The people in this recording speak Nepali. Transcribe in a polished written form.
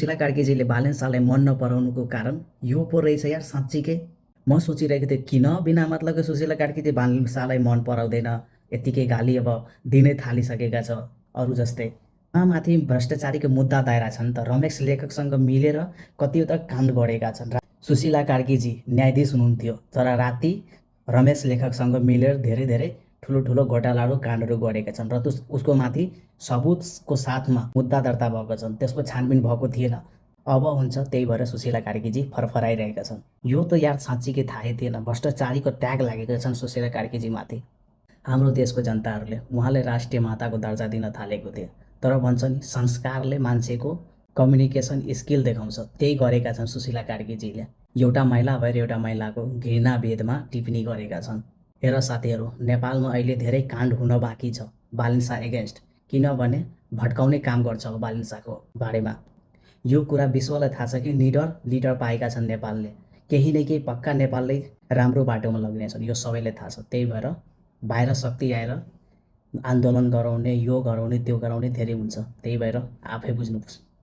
सुशीला कार्कीजीले बालेन शाहलाई मन नपराउनुको कारण यो पो रहेछ यार साँच्चीकै। म सोचिरहेको थिएँ किन बिना मतलबको सुशीला कार्कीजी बालेन शाहलाई मन पराउँदैन, यत्तिकै गाली अब दिनै थालिसकेका छ अरू जस्तै। उहाँमाथि भ्रष्टाचारीको मुद्दा दायरा छ नि त। रमेश लेखकसँग मिलेर कतिवटा काण्ड गरेका छन्। सुशीला कार्कीजी न्यायाधीश हुनुहुन्थ्यो तर राति रमेश लेखकसँग मिलेर धेरै धेरै ठुलो घोटालाहरू काण्डहरू गरेका छन् र उसको माथि सबुतको साथमा मुद्दा दर्ता भएको छन्। त्यसको छानबिन भएको थिएन, अब हुन्छ। त्यही भएर सुशीला कार्कीजी फरफराइरहेका छन्। यो त यार साँच्चीकै थाहै थिएन, भ्रष्टाचारीको ट्याग लागेका छन् सुशीला कार्कीजीमाथि। हाम्रो देशको जनताहरूले उहाँले राष्ट्रिय माताको दर्जा दिन थालेको थिए, तर भन्छ नि संस्कारले मान्छेको कम्युनिकेसन स्किल देखाउँछ, त्यही गरेका छन् सुशीला कार्कीजीले। एउटा महिला भएर एउटा महिलाको घृणा भेदमा टिप्पणी गरेका छन्। हेर साथीहरू, नेपालमा अहिले धेरै काण्ड हुन बाँकी छ बालेन शाह एगेन्स्ट, किनभने भड्काउने काम गर्छ अब बालेन शाहको बारेमा। यो कुरा विश्वलाई थाहा छ कि निडर लिडर पाएका छन् नेपालले, केही न केही पक्का नेपाललाई राम्रो बाटोमा लगिनेछन्, यो सबैलाई थाहा छ। त्यही भएर बाहिर शक्ति आएर आन्दोलन गराउने, यो गराउने त्यो गराउने धेरै हुन्छ। त्यही भएर आफै बुझ्नुपर्छ।